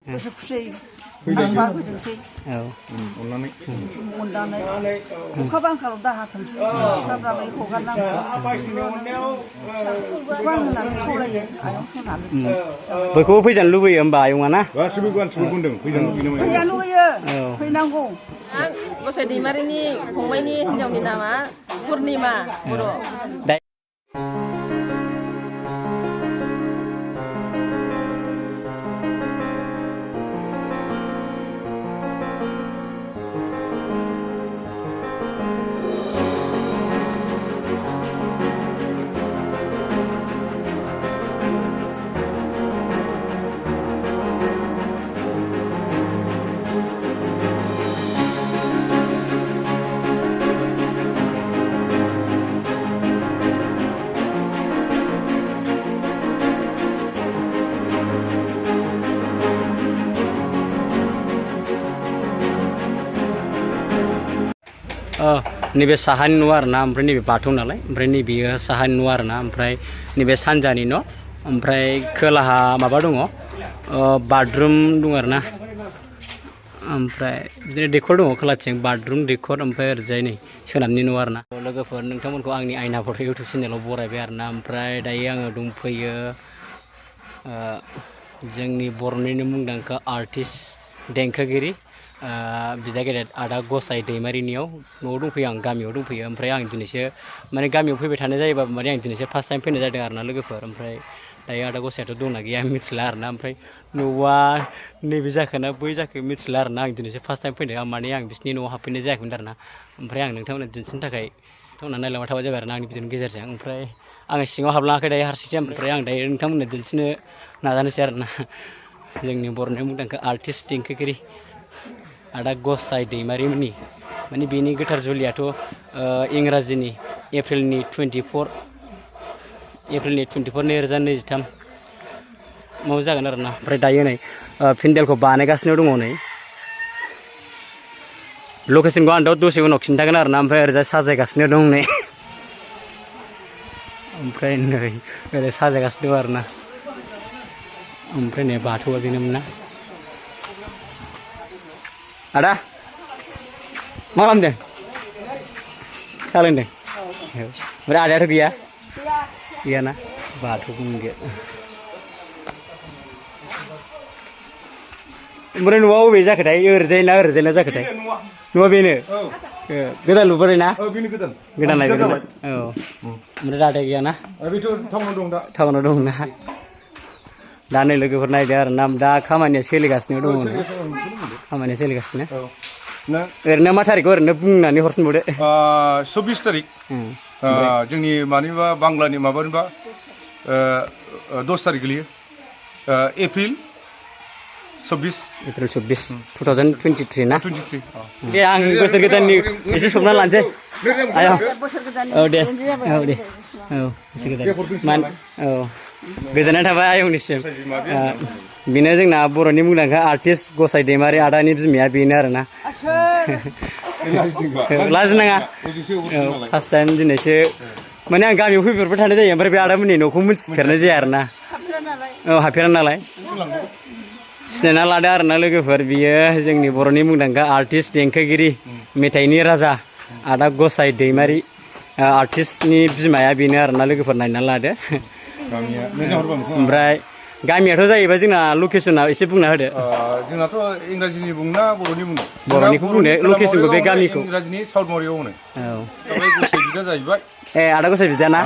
गोसो खुसि आसबार फैथोंसै अननानै अखा बांखाल' दाहाथोंसै दाब्राबै हगारनांगौ होननानै खावलायो आयं होननानै बयखौबो फैजानो लुबैयो होमबा आयंआ ना गासिबो बुंदों फैजानो लुबैयो फैनांगौ गसाइ दैमारिनि फंबायनि हिनजावनि नामा पुर्निमा बर'। नैबे साहानि न' आरोना ओमफ्राय नैबे बाथौ नालाय ओमफ्राय नैबेयो साहानि न' आरोना ओमफ्राय नैबे सानजानि न' ओमफ्राय खोलाहा माबा दङ बाथरुम दङ आरोना ओमफ्राय बिदिनो दैखर दङ खोलाथिं बाथरुम दैखर ओमफ्राय ओरैजाय नै सोनाबनि न' आरोना लोगोफोर नोंथांमोनखौ आंनि आयना फट' इउटुब चेनेलाव बरायबाय आरोना ओमफ्राय दायो आङो दंफैयो जोंनि बर'निनो मुंदांखा आर्टिस्ट देंखोगिरि बिदा गेदेर आदा गसाइ दैमारिनियाव न'आव दंफैयो आं गामियाव दंफैयो ओमफ्राय आं दिनैसो माने गामियाव फैबाय थानाय जायोबाबो माने आं दिनैसो फार्स्ट टाइम फैनाय जादों आरोना लोगोफोर ओमफ्राय दायो आदा गसाइयाथ' दंना गैया मिथिला आरोना ओमफ्राय न'आ नैबे जाखोना बै जाखो मिथिला आरोना आं दिनैसो फार्स्ट टाइम फैदों माने आं बिसिनि न'आव हाबफैनाय जायाखैमोन आरोना ओमफ्राय आं नोंथांमोननो दिन्थिनो थाखाय नोंथांमोना नायलांबाय थाबाय जाबाय आरोना आंनि भिडिअनि गेजेरजों ओमफ्राय आङो सिङाव हाबलाङाखै दायो हारसिंसो ओमफ्राय आं दायो नोंथांमोननो दिन्थिनो नाजानोसै आरोना जोंनि बर'नि मुंदांखा आर्टिस्ट देंखोगिरि आदा गसाइ दैमारिमोननि माने बेनि गोथार जुलियाथ' इंराजिनि एप्रिलनि 24 2023 माव जागोन आरोना ओमफ्राय दायो नै पेन्डेलखौ बानायगासिनो दङ नै लकेसनखौ आं दसे उनाव खिन्थागोन आरोना ओमफ्राय ओरैजाय साजायगासिनो दं नै ओमफ्राय नै ओरै साजायगासिनो दं आरोना ओमफ्राय नै बाथौआ बेनोमोन ना आदा मा खालामदों साहा लोंदों ओमफ्राय आदायाथ' गैया गैयाना बाथौ बुंदो ओमफ्राय न'आ बबे जाखोथाय ओरैजाय ना जाखोथाय न'आ बेनो गोदान लुबोबाय ना गोदान लायबाय औ ओमफ्राय दादाया गैयाना टाउनाव दं ना दा नै लोगोफोर नायदो आरो ना दा खामानिया सोलिगासिनो दङ खामानिया सोलिगासिनो ओरैनो मा थारिखखौ ओरैनो बुंनानै हरफिनबावदो 24 तारिख जोंनि मानिबा बांलानि माबानिबा 10 तारिख गोलैयो एप्रिल 24 2023 ना दे आं बोसोर गोदाननि एसे सबना लानोसै आयौ औ दे औ दे औ बोसोर गोदान औ गोजोननाय थाबाय आयंनिसिम बेनो जोंना बर'नि मुंदांखा आर्टिस्ट गसाइ दैमारि आदानि बिमाया बेनो आरोना लाजिनाङा फार्स्ट टाइम दिनैसो माने आं गामियाव फैफेरबाय थानाय जायो ओमफ्राय बे आदामोननि न'खौ मिथिफेरनाय जाया आरोना औ हाबफेरा नालाय सिनायना लादो आरोना लोगोफोर बियो जोंनि बर'नि मुंदांखा आर्टिस्ट देंखोगिरि मेथाइनि राजा आदा गसाइ दैमारि आर्टिस्टनि बिमाया बेनो आरोना लोगोफोर नायना लादो ओमफ्राय गामियाथ' जाहैबाय जोंना लकेसना एसे बुंना होदो जोंनाथ' इंराजिनि बुंना बर'नि बुंनो बर'निखौ बुंदो लकेसनखौ बे गामिखौ इंराजिनि साउथमारियाव होनो औ गसाइ बिदा जाहैबाय ए आदा गसाइ बिदा ना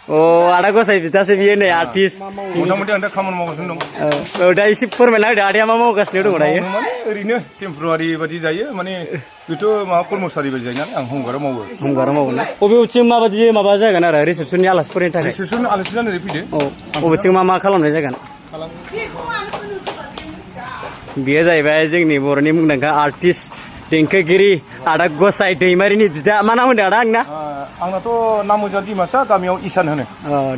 अ आदा गसाइ बिदासो बियो नै आर्टिस्ट मथा मथि आं दा खामानि मावगासिनो दं औ दा एसे फोरमायना होदो आदाया मा मावगासिनो दङ दायो ओरैनो टेम्परारि बादि जायो माने बेथ' माबा कर्मचारि बायदि जायो नालाय आं हमगाराव मावो ना बबेथिं माबायदि माबा जागोन आरो रिसेपसननि आलासिफोरनि थाखाय रिसेपसन आलासि जानो फैदो औ बबेथिं मा खालामनाय जागोन बेयो जाहैबाय जोंनि बर'नि मुंदांखा आर्टिस्ट देंखोगिरि आदा गसाइ दैमारिनि बिदा मा नाम होनदों आदा आंना आंनाथ' नाम मोजां दिमासा गामियाव इसान होनो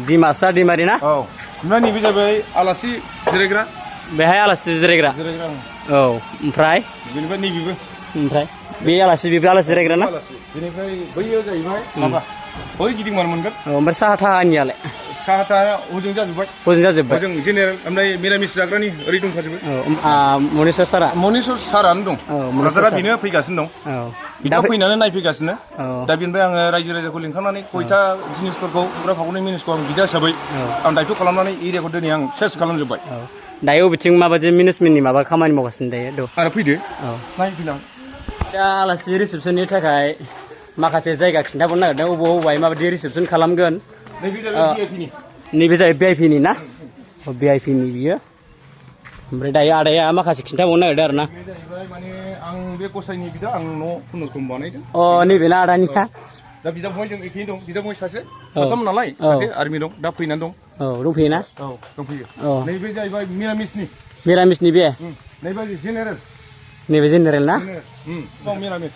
दिमासा दैमारि ना औ ओमफ्राय नैबे जाबाय आलासि जिरायग्रा बेहाय आलासि जिरायग्रा औ ओमफ्राय बेनिफ्राय नैबेबो ओमफ्राय बे आलासि जिरायग्रा ना बेनिफ्राय बैयो जाहैबाय माबा बै गिदिंबानो मोनगोन ओमफ्राय साहा थाहानियालाय साहाथा हजों जाजोब्बाय हजों जाजोब्बाय हजों जेनेरेल ओमफ्राय मिरामिस जाग्रानि ओरै दंखाजोबो मनेस्वर सारा सारानो दं क'क्राझारा बेनो फैगासिनो दं औ दा फैनानै नायफैगासिनो औ दा बेनिफ्राय आङो रायजो राजाखौ लिंखांनानै खयथा जिनिसफोरखौ बुरा फागुनि मिनिसखौ आं बिदा हिसाबै आं दायथ' खालामनानै एरियाखौ दिनै आं सेस खालामजोब्बाय दायो बबेथिं माबायदि मेनेजमेन्टनि माबा खामानि मावगासिनो दायो आरो फैदो औ नायफैलां दा आलासि रिसेपसननि थाखाय माखासे जायगा खिन्थाबावनो नागिरदों बबेयावहाय माबायदि रिसेपसन खालामगोन नैबे जाहैबाय भिआइपिनि ना भिआइपिनि बियो ओमफ्राय दायो आदाया माखासे खिन्थाबावनो नागिरदों आरो ना जाहैबाय माने आं बे गसाइनि बिदा आं न' खुनुरुखुम बानायदों नैबेना आदानिया दा बिदा फंबाय जों एखेयै दं बिदा फंबाय सासे साथाम नालाय सासे आर्मि दं दा फैनानै दं दंफैयोना औ दंफैयो नैबे जाहैबाय मिरामिसनि बे नैबे जेनेरेल नैबे जेनेरेल ना मिरामिस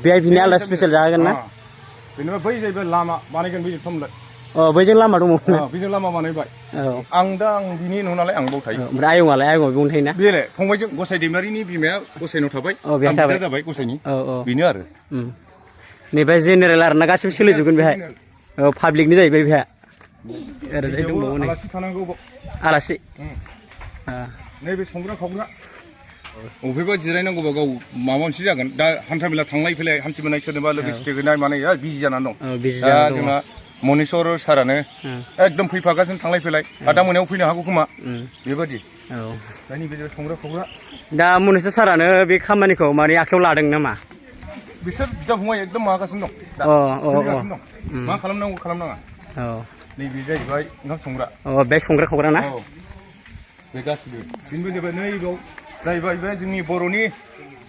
भिआइपिनि आलादा स्पेसियेल जागोन ना बेनिफ्राय बै जाहैबाय लामा बानायगोन बै थमलाय बैजों लामा दङ बेजों लामा बानायबाय आं बिनि न' नालाय आं बाव थायो ओमफ्राय आयंआलाय बेयावनो थायोना बेलाय फंबायजों गसाइ दैमारिनि बिमाया गसाइनाव थाबाय आं बिदा जाबाय गसाइनि बेनो आरो नैबे जेनेरेल आरो ना गासिबो सोलिजोबगोन बेहाय पाब्लिकनि जाहैबाय बेहा ओरैजाय दंबावो नै आलासि थानांगौ आलासि नैबे संग्रा खावग्रा अबेबा जिरायनांगौबा गाव माबा मोनसे जागोन दा हान्था मेला थांलाय फैलाय हान्थिबोनाय सोरनोबा लोगो सिथेगोनाय माने बिजि जानानै दं दा जोंना मनेस्वर सारानो एकदम फैफागासिनो थांलाय फैलाय दा मोनायाव फैनो हागौ खोमा बेबायदि दा नैबे संग्रा खावग्रा दा मनेस्वर सारानो बे खामानिखौ माने आखायाव लादों नामा बिसोर बिदा फंबाय एकदम माबागासिनो दं मा खालामनांगौ खालामनाङा नैबे जाहैबाय ओंखाम संग्रा बे संग्रा खावग्रा ना बे गासिबो बेनिफ्राय जाबाय नैबाव जाहैबाय बे जोंनि बर'नि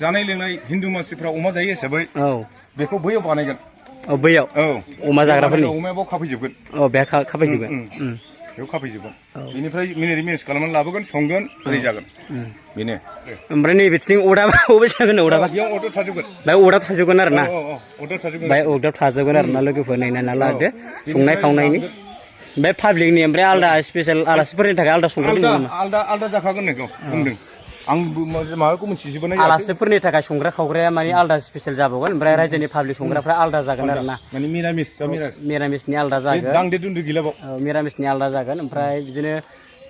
जानाय लोंनाय हिन्दु मानसिफ्रा अमा जायो हिसाबै बेखौ बैयाव बानायगोन बैयाव अमा जाग्राफोरनि अमाया बाव खाफैजोबगोन बेहा खाफैजोबगोन बेयाव खाफैजोबगोन बेनिफ्राय मिनिस खालामनानै लाबोगोन संगोन ओरै जागोन बेनो ओमफ्राय नैबेथिं अदाबा बबे जागोन अदाबा बेयाव अदाव थाजोबगोन बाय अदाव थाजोबगोन आरो ना अदाव थाजोबगोन बाय अदाव थाजोबगोन आरो ना लोगोफोर नायनानै लादो संनाय खावनायनि बे पाब्लिकनि ओमफ्राय आलादा स्पेसियेल आलासिफोरनि थाखाय आलादा संग्रा दङ नामा आलादा जाखागोन नोंखौ बुंदों आं माबाखौ मिथिजोबनाय आलासिफोरनि थाखाय संग्रा खावग्राया माने आलादा स्पेसियेल जाबावगोन ओमफ्राय रायजोनि पाब्लिक संग्राफ्रा आलादा जागोन आरो ना माने मिरामिसनि आलादा जागोन दांदे दुन्दे गैलाबाव मिरामिसनि आलादा जागोन ओमफ्राय बिदिनो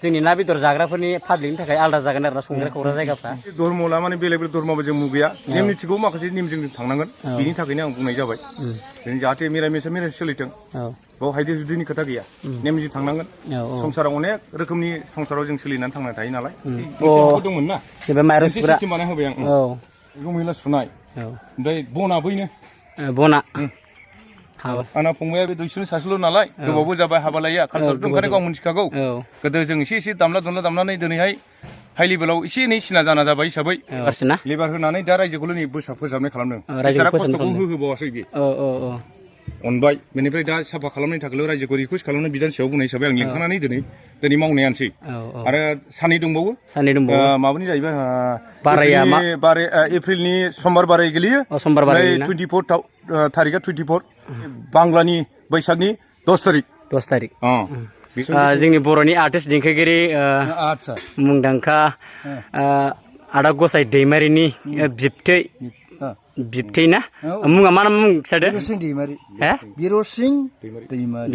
जोंनि ना बेदर जाग्राफोरनि पाब्लिकनि थाखाय आलादा जागोन आरो ना संग्रा खावग्रा जायगाफ्रा धर्मला माने बेलेग बेलेग धर्मबो जों मुगैया नेम निथिखौ माखासे नेमजों थांनांगोन बिनि थाखायनो आं बुंनाय जाबाय जाहाथे मिरामिस सोलिथों बाव हायदो जुदिनि खोथा गैया नेमजों थांनांगोन संसाराव अनेक रोखोमनि संसाराव जों सोलिनानै थांनानै थायो नालाय दंमोन ना माइरं सुग्रा बानाय होबाय आं मैला सुनाय ओमफ्राय बना बैनो बना आंना फंबाया बे दुइसुनि सासेल' नालाय गोबावबो जाबाय हाबा लाया कालसारथ' ओंखायनो गाव मिथिखागौ गोदो जों एसे दामनानै दिनैहाय हाइ लेभेलाव एसे एनै सिना जाना जाबाय हिसाबै लेबार होनानै दा रायजोखौल' नै फोसाबनाय खालामदों रायजोआ खस्थ'खौ होबावासै बे अनबाय बेनिफ्राय दा साफा खालामनायनि थाखायल' रायजोखौ रिकुवेस्ट खालामनाय बिधान सायाव बुंनाय हिसाबै आं लिंखांनानै दिनै मावनायानोसै आरो साननै दंबावो माबानि जाहैबाय एप्रिलनि समबार बाराय गोलैयो 24 थारिखआ 24 बांलानि बैसागनि 10 थारिख जोंनि बर'नि आर्टिस्ट देंखोगिरि मुंदांखा आदा गसाइ दैमारिनि बिबथै ना मुङा मा मुं खिथादो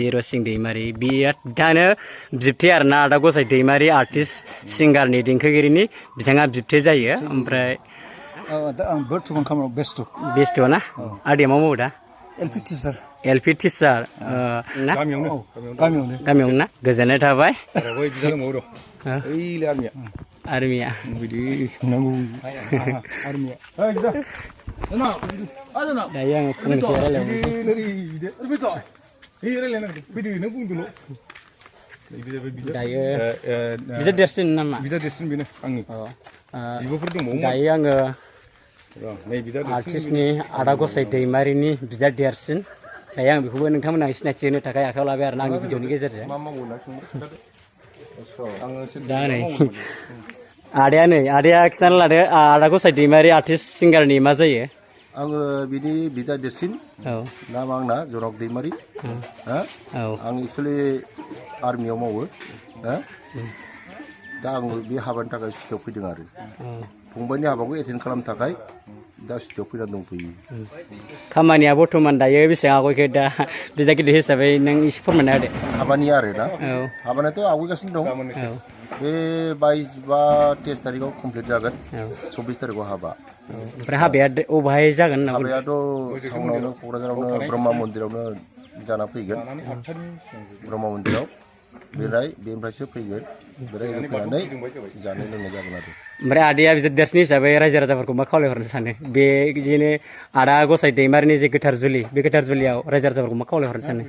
बिर'सिं दैमारि बियो दानो बिबथै आरो ना आदा गसाइ दैमारि आर्टिस्ट सिंगारनि देंखोगिरिनि बिथाङा बिबथै जायो ओमफ्राय आं बर्थमान खामानियाव बेस्थ' ना आदैया मा मावो दा एलपि टिचार ना गामियावनो ना गोजोननाय थाबाय आर्मिया दायो आङो फंनैसो दायो बिदा देरसिन नामा बिदा देरसिन बेनो आंनि बिब'फोर दंबावो दायो आङो आर्टिस्टनि आदा गसाइ दैमारिनि बिदा देरसिन दायो आं बेखौबो नोंथांमोना सिनायथि होनो थाखाय आखायाव लाबाय आरो आंनि भिडिअनि गेजेरजों दा नै आदाया खिन्थाना लादो आदा गसाइ दैमारि आर्टिस्ट सिंगारनि मा जायो आङो बिनि बिदा देरसिन नामा आंना जनक दैमारि आं एक्सुवेलि आर्मियाव मावो दा आङो बे हाबानि थाखाय सुटियाव फैदों आरो फंबायनि हाबाखौ एटेन्ड खालामनो थाखाय दा स्टुडिअ फैनानै दंफैयो खामानिया बर्थमान दायो बेसेबां आवगायखो दा बिदा गिदिर हिसाबै नों एसे फोरमायना होदो हाबानिया आरोना हाबानियाथ' आवगायगासिनो दं बे 22 बा 23 तारिखाव कमप्लिट जागोन 24 तारिखाव हाबा ओमफ्राय हाबाया अबेहाय जागोन हाबायाथ' टाउनावनो क'क्राझारावनो ब्रह्मा मन्दिरावनो जाना फैगोन ब्रह्मा मन्दिराव बेनिफ्रायसो फैगोन फैनानै जानाय लोंनाय जागोन आरो ओमफ्राय आदैया बिदि देरसिन हिसाबै रायजो राजाफोरखौ मा खावलायहरनो सानो बे बिदिनो आदा गसाइ दैमारिनि जे गोथार जुलि बे गोथार जुलियाव रायजो राजाफोरखौ मा खावलायहरनो सानो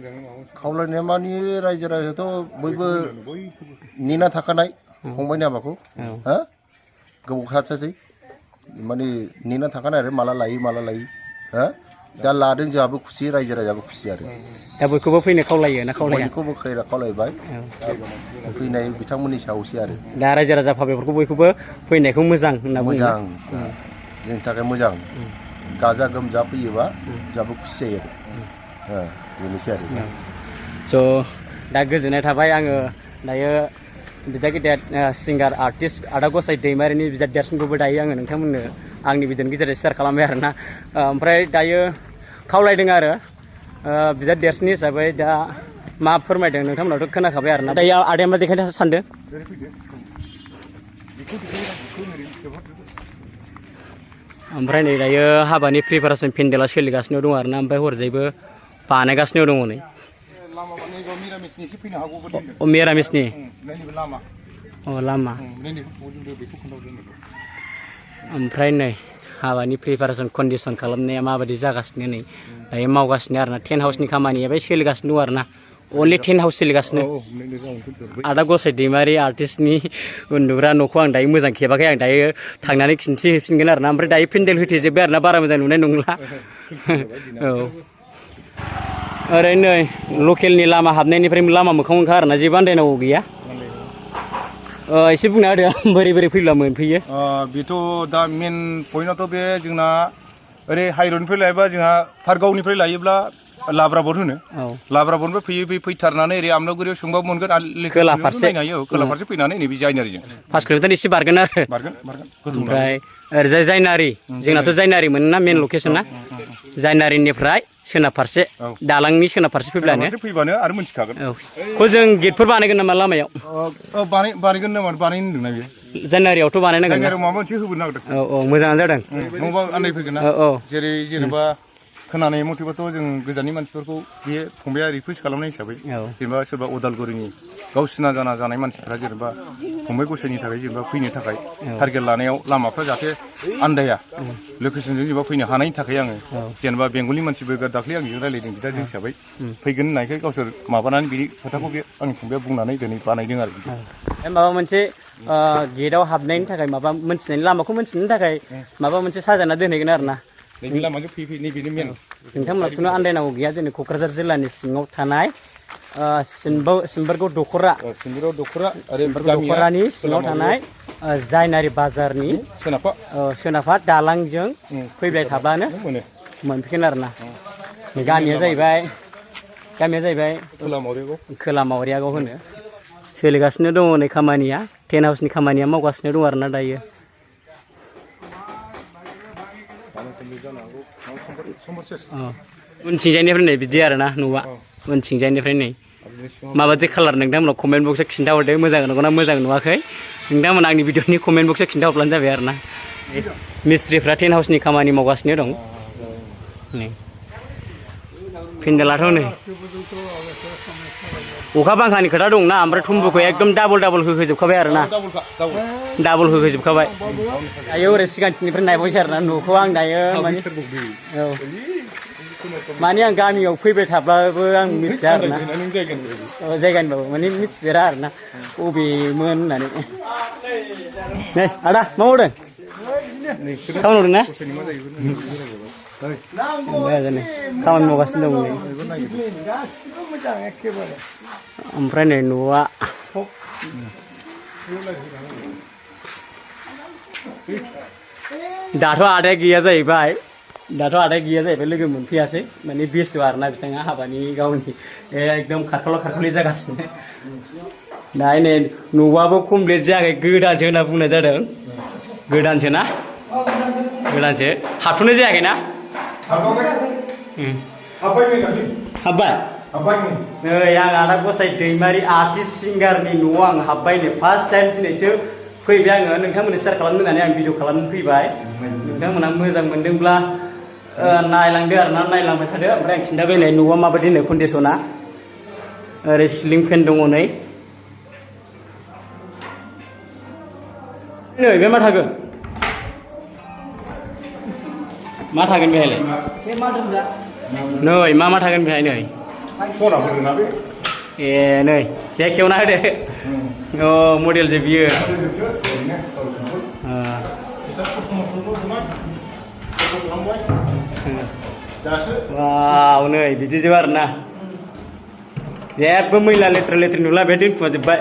खावलायनाया मानि रायजो राजायाथ' बयबो नेना थाखानाय फंबायनि हाबाखौ हा गोबाव खाथासै माने नेना थाखानाय आरो माला लायो हा दा लादों जोंहाबो खुसि रायजो राजाबो खुसि आरो दा बयखौबो फैनो खावलायो ना खावलाया बयखौबो खावलायबाय फैनाय बिथांमोननि सायावसो आरो दा रायजो राजा भाबिफोरखौ बयखौबो फैनायखौ मोजां होनना बुङो मोजां जोंनि थाखाय मोजां गाजा गोमजा फैयोबा जोंहाबो खुसि जायो आरो बेनोसै आरो स' दा गोजोननाय थाबाय आङो दायो बिदा गिदिर सिंगार आर्टिस्ट आदा गसाइ दैमारिनि बिदा देरसिनखौबो दायो आङो नोंथांमोननो आंनि भिडिअनि गेजेरजों शेयार खालामबाय आरोना ओमफ्राय दायो खावलायदों आरो बिदा देरसिन हिसाबै दा मा फोरमायदों नोंथांमोनावथ' खोनाखाबाय आरोना दायो आदाया मा देखायनो सानदों ओमफ्राय नै दायो हाबानि प्रिपारेसन पेन्डेला सोलिगासिनो दं आरोना ओमफ्राय हरजायबो बानायगासिनो दङ नै मिरामिसनि लामा ओमफ्राय नै हाबानि प्रिपारेसन कन्डिसन खालामनाया माबायदि जागासिनो नै दायो मावगासिनो आरोना टेन्ट हाउसनि खामानिया बे सोलिगासिनो दं आरोना अनलि टेन्ट हाउस सोलिगासिनो आदा गसाइ दैमारि आर्टिस्टनि उन्दुग्रा न'खौ आं दायो मोजां खेबाखै आं दायो थांनानै खिन्थिहैफिनगोन आरोना ओमफ्राय दायो पेन्डेल होथेजोब्बाय आरोना बारा मोजां नुनाय नंला औ ओरैनो लकेलनि लामा हाबनायनिफ्राय लामा मोखां मोखां आरोना जेबो आन्दायनांगौ गैया एसे बुंना होदो बोरै बोरै फैब्ला मोनफैयो बेथ' दा मेन पइन्टआथ' बे जोंना ओरै हाइरडनिफ्राय लायोबा जोंहा पारगावनिफ्राय लायोब्ला लाब्राबर होनो लाब्राबरनिफ्राय फैयो बे फैथारनानै ओरै आमलागुरियाव सोंबाबो मोनगोन खोला फारसे खोला फारसे फैनानै नैबे जायनारिजों 5 किल'मिटार एसे बारगोन आरो ओमफ्राय ओरैजाय जायनारि जोंनाथ' जायनारि मोनोना मेन लकेसना जायनारिनिफ्राय सोनाब फारसे दालांनि सोनाब फारसे फैब्लानो आरो मोनथिखागोन हजों गेटफोर बानायगोन नामा लामायाव बानायगोन नामा बानायनो होनदोंना बेयो जायनारियावथ' बानायनांगोन जायनारियाव माबा मोनसे होबोनो नागिरदों औ मोजाङानो जादों नङाबा आन्दायफैगोन ना जेरै जेनेबा खोनानाय मथेबाथ' जों गोजाननि मानसिफोरखौ बे फंबाया रिकुवेस्ट खालामनाय हिसाबै जेनेबा सोरबा उदालगुरिनि गावसिना जानाय मानसिफ्रा जेनेबा फंबाय गसाइनि थाखाय जेनेबा फैनो थाखाय टारगेट लानायाव लामाफ्रा जाहाथे आन्दाया लकेसनजों जेनेबा फैनो हानायनि थाखाय आङो जेनेबा बेंगलनि मानसिबो दाख्लै आंजों रायलायदों बिदाजों हिसाबै फैगोन होननायखाय गावसोर माबानानै बिनि खोथाखौ बे आंनि फंबाया बुंनानै दिनै बानायदों आरो माबा मोनसे गेटआव हाबनायनि थाखाय माबा मोनथिनायनि लामाखौ मोनथिनो थाखाय माबा मोनसे साजायना दोनहैगोन आरोना नोंथांमोनाथ' आन्दायनांगौ गैया जोंनि क'क्राझार जिल्लानि सिङाव थानाय सिम्बोरगाव दख'रानि सिङाव थानाय जायनारि बाजारनि सोनाबहा दालांजों फैबाय थाब्लानो मोनफैगोन आरोना गामिया जाहैबाय खोला मावरियागाव होनो सोलिगासिनो दङ नै खामानिया टेन्ट हाउसनि खामानिया मावगासिनो दं आरोना दायो उनथिंजायनिफ्राय नै बिदि आरोना न'आ उनथिंजायनिफ्राय नै माबायदि कालार नोंथांमोनाव कमेन्ट बक्सआव खिन्थाहरदो मोजां नंगौना मोजां नुवाखै नोंथांमोना आंनि भिडिअनि कमेन्ट बक्सआव खिन्थाहरब्लानो जाबाय आरोना मिस्ट्रिफ्रा टेन्ट हाउसनि खामानि मावगासिनो दं नै पेन्डेलाथ' नै अखा बांखानि खोथा दंना ओमफ्राय थुम्बुखौ एकदम डाबल होहोजोबखाबाय आरोना डाबल होहोजोबखाबाय दायो ओरै सिगांथिनिफ्राय नायबायसै आरोना न'खौ आं दायो माने आं गामियाव फैबाय थाब्लाबो आं मिथिया आरोना जायगानिबाबो माने मिथिफेरा आरोना बबेमोन होननानै नै आदा मा मावदों खामानि मावदों ना खामानि मावगासिनो दं ओमफ्राय नै न'आ दाथ' आदाया गैया जाहैबाय लोगो मोनफैयासै माने बेस्थ' आरोना बिथाङा हाबानि गावनि एकदम खारखावला जागासिनो दा नै न'आबो कमप्लिट जायाखै गोदानसो होनना बुंनाय जादों गोदानसो ना गोदानसो हाबथ'नाय जायाखैना हाब्बाय नै आं आदा गसाइ दैमारि आर्टिस्ट सिंगारनि न'आव आं हाब्बाय नै फार्स्ट टाइम दिनैसो फैबाय आङो नोंथांमोननो शेयार खालामनो होननानै आं भिडिअ खालामनो फैबाय नोंथांमोना मोजां मोनदोंब्ला नायलांदो आरोना नायलांबाय थादो ओमफ्राय आं खिन्थाबाय नै न'आ माबायदि नो कन्डिसना ओरै सिलिं फेन दङ नै नै बे मा थागोन बेहायलाय नै मा थागोन बेहाय नै ए नै बे खेवना होदो अ मडेलसो बियो वाव नै बिदिजोब आरोना जेबो मैला लेथ्रा लेथ्रि नुला बे दोनखुमाजोब्बाय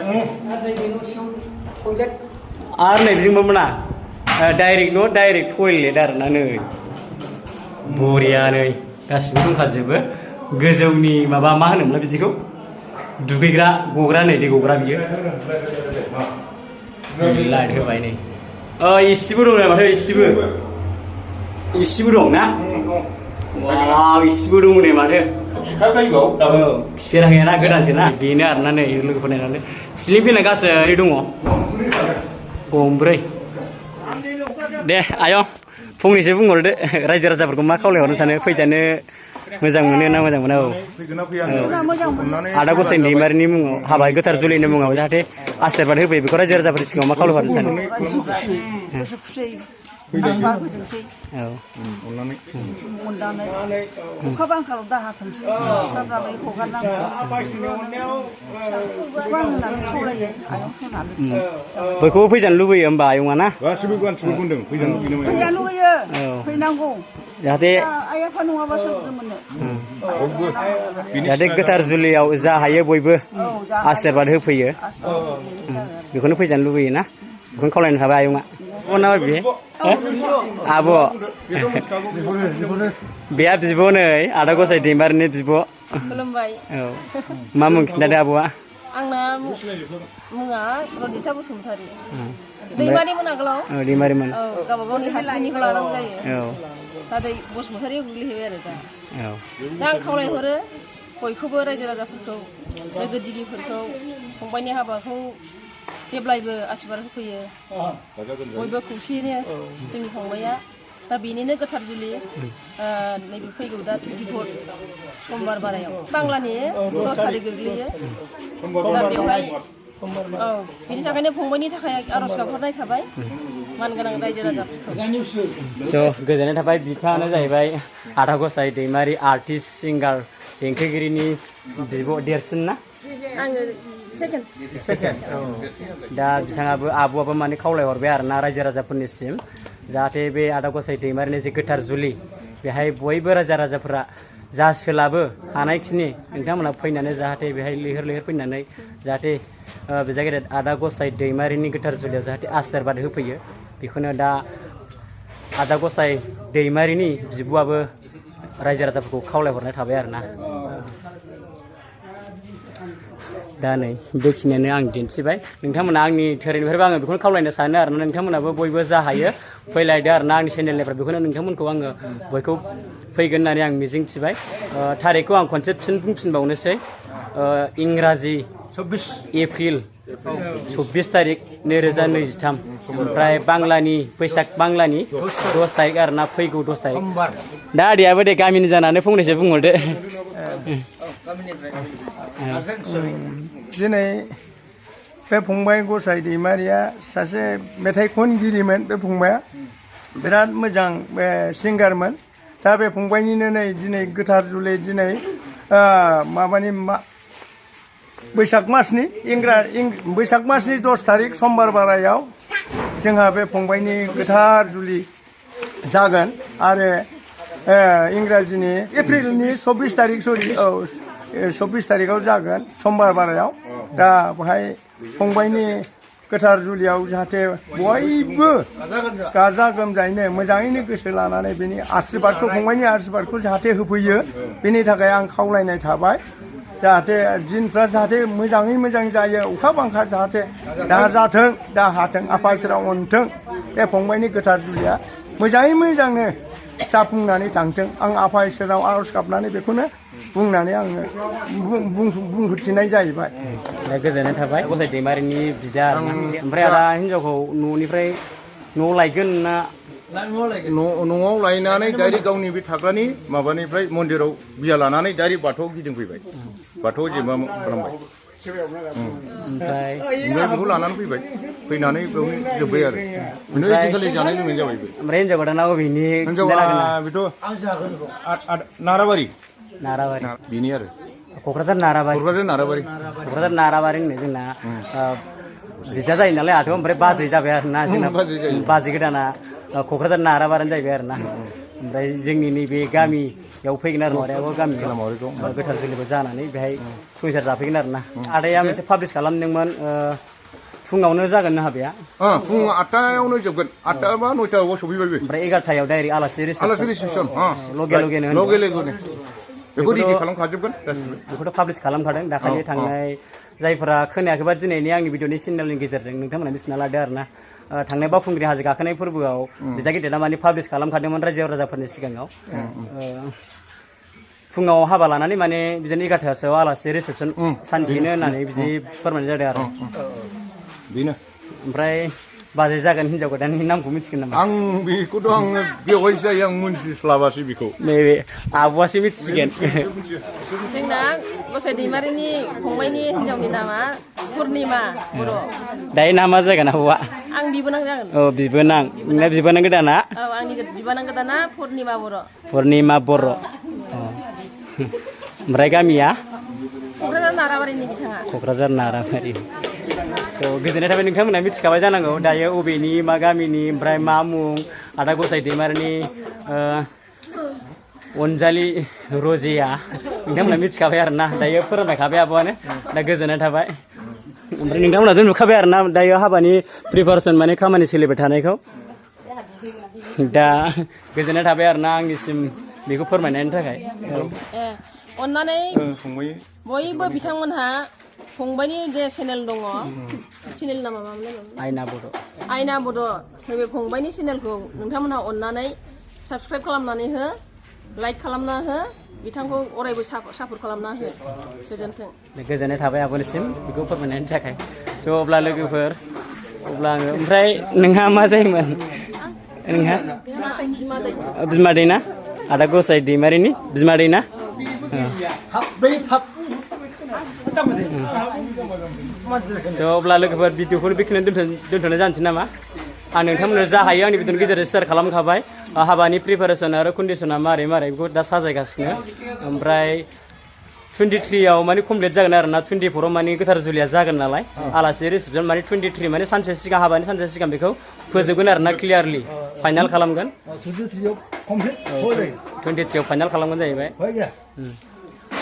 आरो नै बिदिबो ना डाइरेक्ट न' डाइरेक्ट टयलेट आरोना नै बरिया नै गासिबो दंखाजोबो गोजौनि माबा मा होनोमोनलाय बिदिखौ दुगैग्रा गग्रा नै दै गग्रा बियो लाइट होबाय नै इसिबो दं माथो इसिबो दं ना वाव इसिबो दं नै माथो खिफेराखै ना गोदानसो ना बेनो आरोना नै लोगोफोर नायनानै सिलिं फेना गासै दङ गंब्रै दे आयं फंनैसो बुंहरदो रायजो राजाफोरखौ मा खावलायहरनो सानो फैजानो मोजां मोनो ना मोजां मोना आदा गसाइ दैमारिनि मुङाव हाबा गोथार जुलिनि मुङाव जाहाथे आशीर्बाद होफैयो बेखौ रायजो राजाफोरनि सिगाङाव मा खावलायहरनो सानो अननानै अखा बांखायाव दाहाथोंसै गारनानै हगारनांगौ होननानै खावलायो आयं होननानै बयखौबो फैजानो लुबैयो होमबा आयंआ ना गासिबो बुंदों फैजानो लुबैयो फैनांगौ जाहाथे आइ आफा नङाबा सोरबो मोननो जाहाथे गोथार जुलियाव जा हायो बयबो आशीर्बाद होफैयो बेखौनो फैजानो लुबैयो ना बेखौनो खावलायनो थाबाय आयंआ ना बे आब' बेहा बिब' नै आदा गसाइ दैमारिनि बिब' खुलुमबाय औ मा मुं खिन्थादो आब'आ आंना मुङा रदिता बसुमतारी दैमारिमोन आगोलाव दैमारिमोन औ गावबा गावनि हासबेन्डनिखौ लानांगौ जायो दा दै बसुमतारियाव गोग्लैहैबाय आरो दा आं खावलायहरो बयखौबो रायजो राजाफोरखौ लोगो दिगिफोरखौ फंबायनि हाबाखौ जेब्लायबो आशीर्बाद होफैयो बयबो खौसेयैनो जोंनि फंबाया दा बेनिनो गोथार जुलि नैबे फैगौ दा 24 समबार बारायाव बांलानि 10 थारिख गोग्लैयो दा बेवहाय औ बेनि थाखायनो फंबायनि थाखाय आर'ज गाबहरनाय थाबाय मानगोनां रायजो राजाफोरखौ स' गोजोननाय थाबाय बिथाङानो जाहैबाय आदा गसाइ दैमारि आर्टिस्ट सिंगार देंखोगिरिनि बिब' देरसिन ना आङो सेकेन्ड दा बिथाङाबो आब'आबो माने खावलायहरबाय आरोना रायजो राजाफोरनिसिम जाहाथे बे आदा गसाइ दैमारिनि जे गोथार जुलि बेहाय बयबो रायजो राजाफोरा जा सोलाबो हानायखिनि नोंथांमोना फैनानै जाहाथे बेहाय लैहोर लैहोर फैनानै जाहाथे बिदा गेदेर आदा गसाइ दैमारिनि गोथार जुलियाव जाहाथे आशीर्बाद होफैयो बेखौनो दा आदा गसाइ दैमारिनि बिब'आबो रायजो राजाफोरखौ खावलायहरनाय थाबाय आरोना दा नै बेखिनियानो आं दिन्थिबाय नोंथांमोना आंनि धोरोमनिफ्रायबो आङो बेखौनो खावलायनो सानो आरोना नोंथांमोनाबो बयबो जा हायो फैलायदो आरोना आंनि चेनेलनिफ्राय बेखौनो नोंथांमोनखौ आङो बयखौ फैगोन होननानै आं मिजिंथिबाय थारिखखौ आं खनसे बुंफिनबावनोसै इंराजि 24 एप्रिल 24 तारिख 2023 ओमफ्राय बांलानि बैसाग बांलानि 10 तारिख आरोना फैगौ 10 तारिख दा आदैयाबो दे गामिनि जानानै फंनैसो बुंहरदो दिनै बे फंबाय गसाइ दैमारिया सासे मेथाइ खनगिरिमोन बे फंबाया बिराद मोजां सिंगारमोन दा बे फंबायनिनो नै दिनै गोथार जुलि दिनै माबानि बैसाग मासनि बैसाग मासनि 10 तारिख समबार बारायाव जोंहा बे फंबायनि गोथार जुलि जागोन आरो इंराजिनि एप्रिलनि 24 तारिख 24 तारिखआव जागोन समबार बारायाव दा बेहाय फंबायनि गोथार जुलियाव जाहाथे बयबो गाजा गोमजायैनो मोजाङैनो गोसो लानानै बेनि आशीर्बादखौ फंबायनि आशीर्बादखौ जाहाथे होफैयो बेनि थाखाय आं खावलायनाय थाबाय जाहाथे दिनफ्रा जाहाथे मोजाङै मोजां जायो अखा बांखा जाहाथे दा जाथों दा हाथों आफा इसोरा अनथों बे फंबायनि गोथार जुलिया मोजाङै मोजांनो जाफुंनानै थांथों आं आफा इसोराव आर'ज गाबनानै बेखौनो बुंनानै आङो बुंहरथिनाय जाहैबाय गोजोननाय थाबाय गसाइ दैमारिनि बिदा ओमफ्राय आदा हिनजावखौ न'निफ्राय न'आव लायगोन ना न'आव लायनानै डाइरेक्ट गावनि बे थाग्रानि माबानिफ्राय मन्दिराव बिया लानानै डाइरेक्ट बाथौआव गिदिंफैबाय बाथौआव जेनेबा खालामबाय ओमफ्राय बेखौ लानानै फैबाय फैनानै बेयावनो जोब्बाय आरो ओइदिनखालि जानाय लोंनाय जाबाय ओमफ्राय हिनजाव गोदाना बबेनि हिनजावा बेथ' नाराबारि बेनि आरो क'क्राझार नाराबारि क'क्राझार नाराबारि होनो जोंना बिदा जायो नालाय आथ' ओमफ्राय बाजै जाबाय आरोना जोंना बाजै गोदाना क'क्राझार नाराबारियानो जाहैबाय आरोना ओमफ्राय जोंनि नैबे गामियाव फैगोन आरो माबायाबो गामियाव गोथार जुलिबो जानानै बेहाय संसार जाफैगोन आरोना आदाया मोनसे पाब्लिस खालामदोंमोन फुङावनो जागोन ना हाबाया फुङाव 8टायावनो जोबगोन 8टा बा 9टायाव सफैबायबो ओमफ्राय 11टायाव डाइरेक्ट आलासि रिसेपसन लगे लगेनो बेखौ रेडि खालामखाजोबगोन बेखौथ' पाब्लिस खालामखादों दाखालि थांनाय जायफोरा खोनायाखैबा दिनैनि आंनि भिडिअनि चेनेलनि गेजेरजों नोंथांमोना मिथिना लादो आरोना थांनाय बावखुंग्रि हाजो गाखोनाय फोरबोआव बिदा गिदिरा माने पाब्लिस खालामखादोंमोन रायजो राजाफोरनि सिगाङाव फुङाव हाबा लानानै माने बिदिनो 11टासोआव आलासि रिसेपसन सानसेनो होननानै बिदि फोरमायनाय जादों आरो बेनो ओमफ्राय बाजै जागोन हिनजाव गोदाननि नामखौ मिथिगोन नामा? आं बेखौथ' आं बेवहायसो जायो आं मोनथिस्लाबासै बेखौ। नैबे आब'आसो मिथिसिगोन। जोंना गसाइ दैमारिनि फंबायनि हिनजावनि नामा पुर्निमा बर'। दायो नामा जागोन आब'आ? आं बिबोनां जागोन। औ बिबोनां। नोंना बिबोनां गोदाना? औ आंनि बिबोनां गोदाना पुर्निमा बर'। पुर्निमा बर'। ओमफ्राय गामिया? क'क्राझार नाराबारिनि बिथाङा। क'क्राझार नाराबारि। गोजोननाय थाबाय नोंथांमोना मिथिखाबाय जानांगौ दायो अबेनि मा गामिनि ओमफ्राय मा मुं आदा गसाइ दैमारिनि अनजालि रजिया नोंथांमोना मिथिखाबाय आरोना दायो फोरमायखाबाय आब'आनो दा गोजोननाय थाबाय। ओमफ्राय नोंथांमोनाथ' नुखाबाय आरोना दायो हाबानि प्रिपारेसन माने खामानि सोलिबाय थानायखौ दा गोजोननाय थाबाय आरोना आंनिसिम बेखौ फोरमायनायनि थाखाय। अननानै बयबो बिथांमोनहा फंबायनि जे चेनेल दङ चेनेल नामा मामोन? आयना बड'। आयना बड' नैबे फंबायनि चेनेलखौ नोंथांमोनहा अननानै साबसक्राइब खालामनानै हो, लाइक खालामना हो, बिथांखौ अरायबो सापर्ट खालामना हो। गोजोन्थों। गोजोननाय थाबाय आब'निसिम बेखौ फोरमायनायनि थाखाय। स' अब्ला लोगोफोर अब्ला आङो ओमफ्राय नोंहा मा जायोमोन? नोंहा बिमादै ना? आदा गसाइ दैमारिनि बिमादै ना? अब्ला लोगोफोर भिडिअखौ बेखिनियाव दोनथ'नाय जानोसै नामा? आं नोंथांमोननो जा हायो आंनि भिडिअनि गेजेरजों शेयार खालामखाबाय हाबानि प्रिपारेसन आरो कन्डिसना मारै बेखौ दा साजायगासिनो। ओमफ्राय 23आव माने कमप्लिट जागोन आरो ना 24आव माने गोथार जुलिया जागोन नालाय आलासि रिसेपसन माने 23 माने सानसे सिगां हाबानि सानसे सिगां बेखौ फोजोबगोन आरो ना क्लियारलि फाइनाल खालामगोन। 23आव फाइनाल खालामगोन जाहैबाय।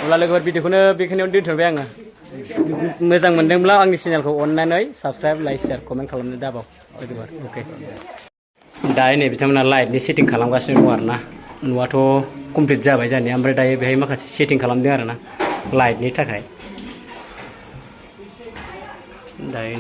अब्ला लोगोफोर भिडिअखौनो बेखिनियावनो दोनथ'बाय आङो। मोजां मोनदोंब्ला आंनि चेनेलखौ अननानै साबसक्राइब लाइक शेयार कमेन्ट खालामनो दाबाव लोगोफोर। अके दायो नै बिथांमोना लाइटनि सेटिं खालामगासिनो दं आरोना न'आथ' कमप्लिट जाबाय जानाया ओमफ्राय दायो बेहाय माखासे सेटिं खालामदों आरोना लाइटनि थाखाय। दायो